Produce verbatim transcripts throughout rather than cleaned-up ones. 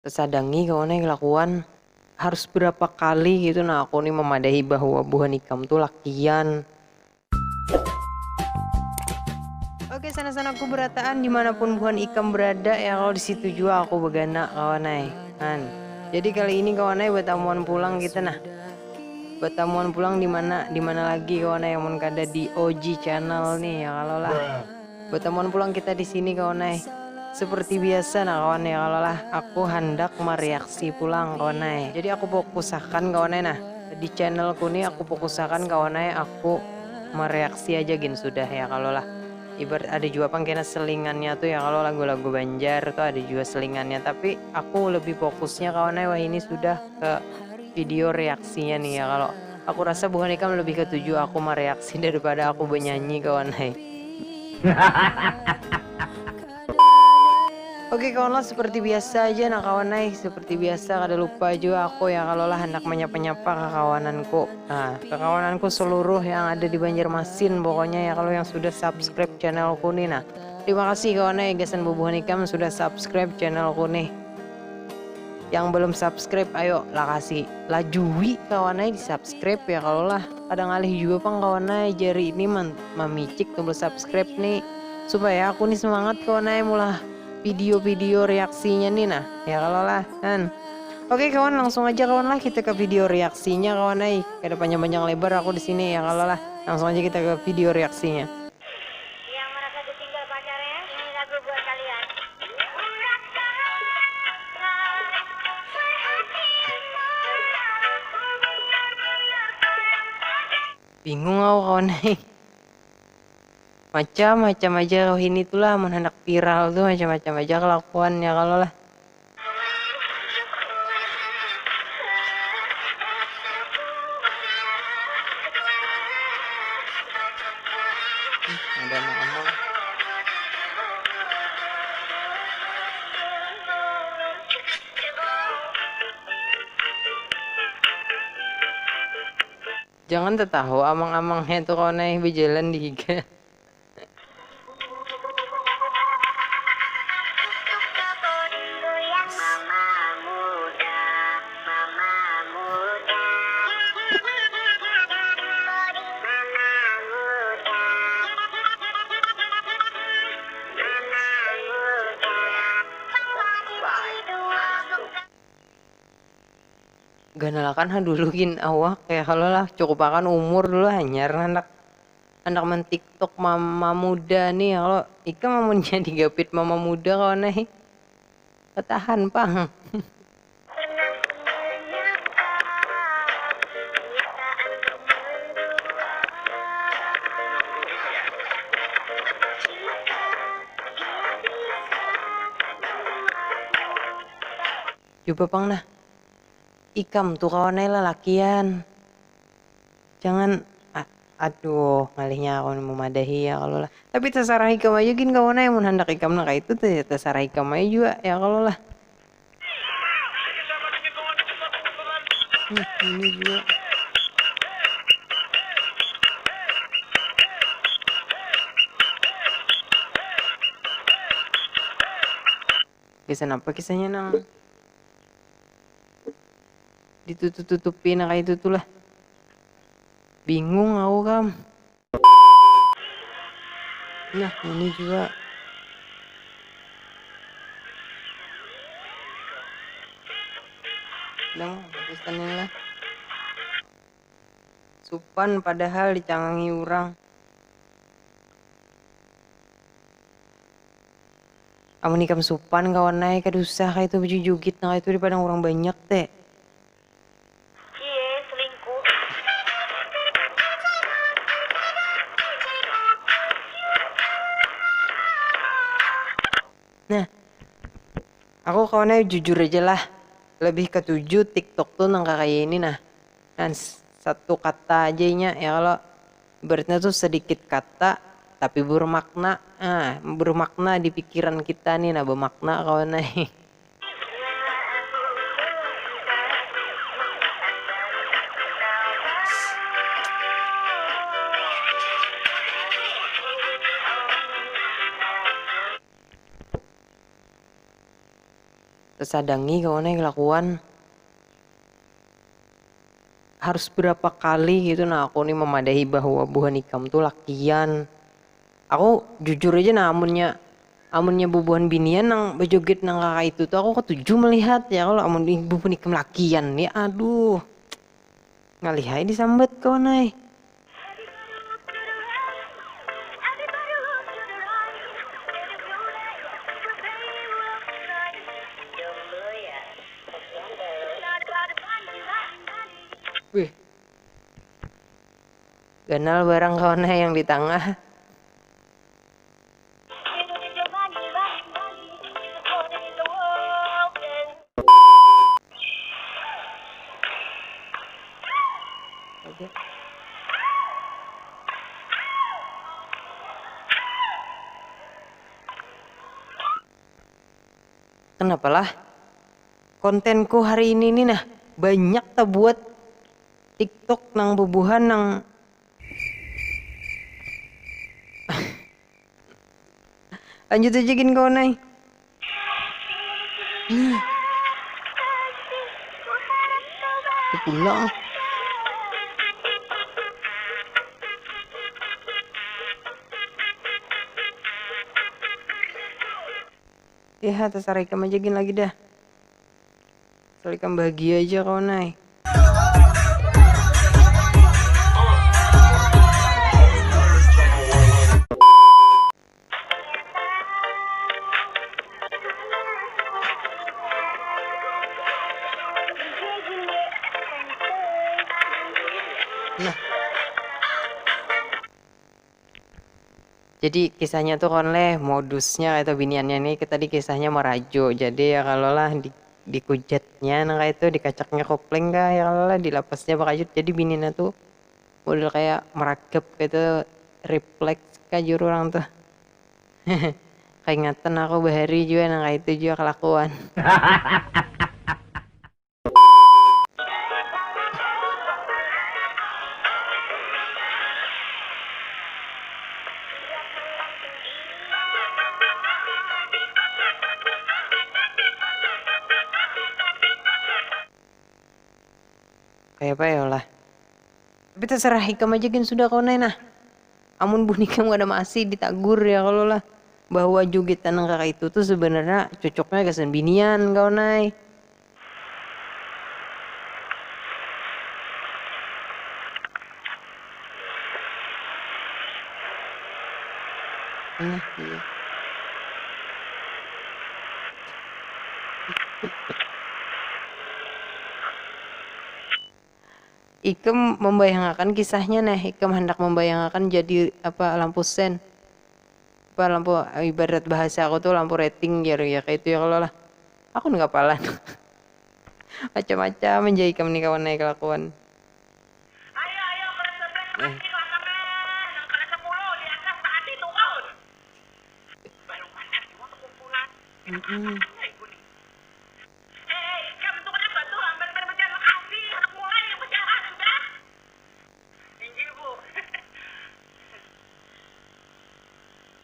Sadangi kawan ai kelakuan, harus berapa kali gitu nah aku nih memadahi bahwa buhan ikam tuh lakian. Oke, sana-sanaku berataan dimanapun buhan ikam berada ya, kalau di situ juga aku begana kawan ai. Han. Jadi kali ini kawan ai batamuan pulang kita nah. Batamuan pulang di mana, di mana lagi kawan ai, amun kada di O G channel nih ya kalau lah. Batamuan pulang kita di sini kawan ai. Seperti biasa nah kawan ya kalau lah, aku handak mereaksi pulang kawan ai. Jadi aku fokusakan kawan ai nah. Di channelku nih aku fokusakan kawan ai, aku mereaksi aja gin sudah ya kalau lah. Ibarat ada juga pang kena selingannya tuh ya kalau lagu-lagu Banjar tuh ada juga selingannya, tapi aku lebih fokusnya kawan ai wah ini sudah ke video reaksinya nih ya kalau. Aku rasa buhan ikam lebih ketuju aku mereaksi daripada aku bernyanyi kawan ai. Oke kawan lah, seperti biasa aja nah kawan ai, seperti biasa kada lupa juga aku ya kalau lah hendak menyapa-nyapa kakawananku. Nah, kakawananku seluruh yang ada di Banjarmasin pokoknya ya kalau yang sudah subscribe channelku nih nah. Terima kasih kawan ai gasan bubuhan ikam sudah subscribe channelku nih. Yang belum subscribe ayo lakasi lajui kawan ai di subscribe ya kalau lah. Kada ngalih juga pang kawan ai jari ini man- mamicik tombol subscribe nih supaya aku nih semangat kawan ai mulah video-video reaksinya nih nah ya kalau lah kan. Oke kawan, langsung aja kawan lah kita ke video reaksinya kawan ai. Kada panjang-panjang lebar aku di sini ya kalau lah. Langsung aja kita ke video reaksinya. Yang merasa ditinggal pacarnya, ini lagu buat kalian. Bingung aku kawan ai. Macam-macam aja rohini tuh lah, mun handak viral tuh macam-macam aja kelakuannya kalau lah. Ada amang-amang. Jangan tetahu amang-amangnya tuh kawan ai bejalan di higa. Ganalakan ha dulu gin awak ya kalau lah, cukupakan umur dulu hanyar handak handak mentiktok mama muda nih ya kalau. Ikam amun jadi gapit mama muda kawan ai, ketahan pang. Coba pang nah. Ikam tu kawan ai lalakian. Jangan a- aduh ngalihnya aku memadahi ya kalau lah. Tapi terserah ikam aja gin kawan ai mun handak ikam nah kaitu te- terserah ikam aja jua ya kalau lah. Hmm, ini jua. Kisah napa kisahnya nang ditutup-tutupi nah kaitu tuh lah. Bingung aku kam. Nah ini juga. Nah, habis ini lah. Supan padahal dicangangi urang. Amun ikam supan kawan ai kada usah kaitu bajujugit nang kaitu di padang urang banyak te. Cie selingkuh. Nah, aku kawan ai jujur aja lah, lebih ketuju TikTok tuh nang kakaya ini nah. Nah, satu kata aja inya ya kalau ibaratnya tuh sedikit kata tapi bermakna, ah, bermakna di pikiran kita nih nah, bermakna kawan ai. Tesadangi kawan ai kelakuan. Harus berapa kali gitu nah aku nih memadahi bahwa buhan ikam tuh lakian. Aku jujur aja nah amunnya amunnya bubuhan binian nang bejoget nang kakak itu tuh aku ketuju melihat ya kalau amun bubuhan ikam lakian nih aduh. Ngalih ai disambat kawan ai. Wih. Ganal barang kawan ai yang di tangah. Kenapalah kontenku hari ini nih nah banyak tabuat tiktok nang bubuhan nang Lanjut aja gin kawan ai. Nah. Itu pulang. Ya, terserah ikam aja gin lagi dah. Asal ikam bahagia aja kawan ai. Nah. Jadi kisahnya tuh kon leh modusnya kayak biniannya nih kita di kisahnya merajo jadi ya kalau lah di dikujatnya nang kayak itu dikacaknya kopling kah ya kalau lah di lapasnya bakajut jadi bininya tuh model kayak meragap kayak itu refleks kajur orang tuh kaingatan aku bahari juga nang kayak itu juga kelakuan Kaya apa ya lah. Tapi terserah ikam aja gin sudah kawan ai nah. Amun buhan ikam kada maasi ditagur ya kalo lah bahwa jogetan nang kaya itu tu sebenarnya cocoknya gasan binian kawan ai. Nah, iya. Ikam membayangakan kisahnya nah, ikam handak membayangakan jadi apa lampu sen. Apa lampu ibarat bahasa aku tuh lampu rating jar ya kayak itu ya kalau lah. Aku nggak apalan. Macam-macam aja ikam nih kawan naik kelakuan. Ayo ayo kelas sebelas eh. Pasti kelas sebelas, yang kelas sepuluh di atas tadi turun. Baru pandang semua perkumpulan. Mm-mm.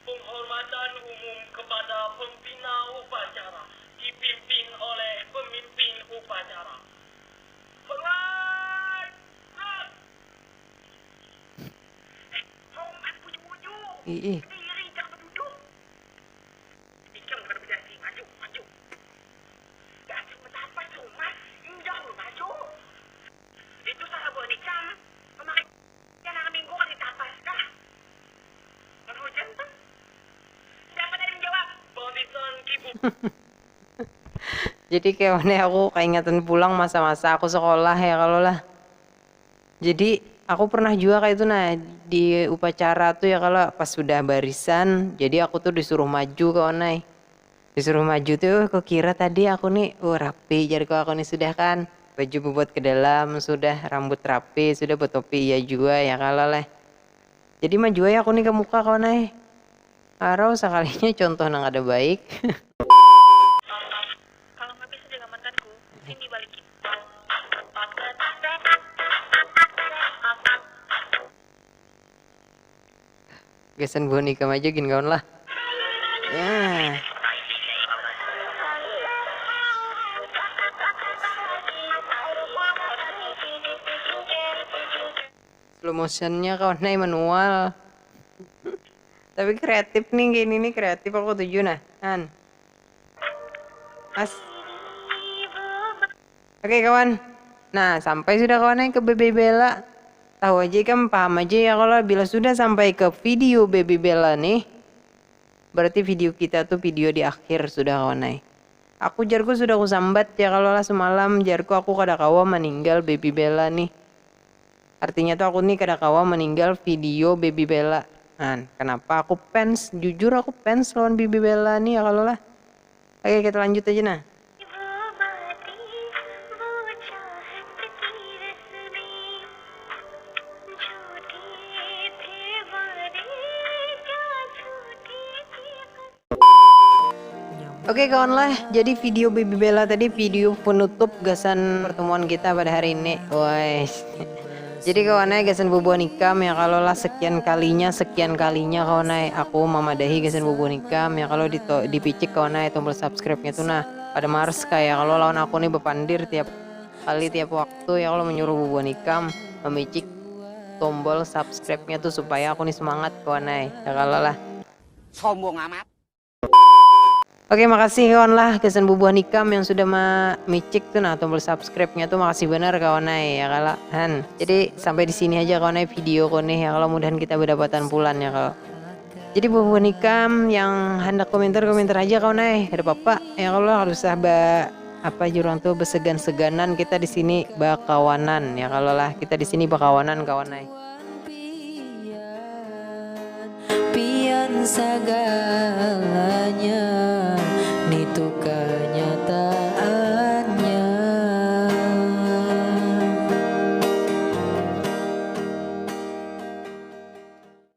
Penghormatan umum kepada pembina upacara dipimpin oleh pemimpin upacara. Hormat! Hormat! Eh, hormat buju-buju. Ih, ih. Berdiri, jangan duduk. Ikam kada bejati, maju, maju. Dasar betapas rumah, indah rumah tu. Itu salah buat ikam. Kemarin jangan minggu kan ditapas kah? Kan hujan tuh. Siapa tadi menjawab? Babisan kibu. Jadi kayak mana aku kaingatan pulang masa-masa aku sekolah ya kalau lah. Jadi aku pernah juga kayak itu nah di upacara tuh ya kalau pas sudah barisan jadi aku tuh disuruh maju kawan ai. Disuruh maju tuh kukira tadi aku nih uh rapi jariku aku nih sudah kan. Baju bubuat ke dalam sudah rambut rapi sudah betopi iya jua ya kalau leh. Jadi maju ai aku nih ke muka kawan ai. Arau sakalinya contoh nang kada baik. Kalau nggak bisa dengan mantanku, sini balikin. Gasan buhan ikam aja gin kawan lah. Ya. Slow motionnya kawan ai manual. Tapi kreatif nih, kayak ini nih kreatif, aku tuju nah. Han. Mas. Oke kawan. Nah, sampai sudah kawan ai ke Baby Bella. Tahu aja ikam, paham aja ya kalau bila sudah sampai ke video Baby Bella nih. Berarti video kita tuh video di akhir sudah kawan ai. Aku jarku sudah kusambat ya kalau lah semalam, jarku aku kada kawa meninggal Baby Bella nih. Artinya tuh aku nih kada kawa meninggal video Baby Bella. Nah, kenapa aku fans? Jujur aku fans lawan Baby Bella nih ya kalau lah. Oke, kita lanjut aja nah. Oke kawan lah, jadi video Baby Bella tadi video penutup gasan pertemuan kita pada hari ini. Woi. Jadi kawan ai, gasan bubuhan ikam ya kalau lah sekian kalinya, sekian kalinya kawan ai aku mamadahi gasan bubuhan ikam ya kalau dito-, dipicik kawan ai tombol subscribe-nya tuh nah. Pada Mars kayak kalau lawan aku nih bepandir tiap kali, tiap waktu ya kalau menyuruh bubuhan ikam memicik tombol subscribe-nya tuh supaya aku nih semangat kawan ai. Ya kalau lah. Sombong amat. Oke, makasih kawan lah gasan bubuhan ikam yang sudah mamicik tuh nah tombol subscribe-nya tuh, makasih benar kawan ai ya kalau. Han. Jadi sampai di sini aja kawan ai video ku nih ya kalau, mudahan kita berdapatan pulan ya kalau. Jadi bubuhan ikam yang hendak komentar, komentar aja kawan ai, kada apa-apa ya kalau, kada usah ba apa jurang tuh besegan-seganan, kita di sini bakawanan ya kalau lah, kita di sini bakawanan kawan ai. Pian sagalanya.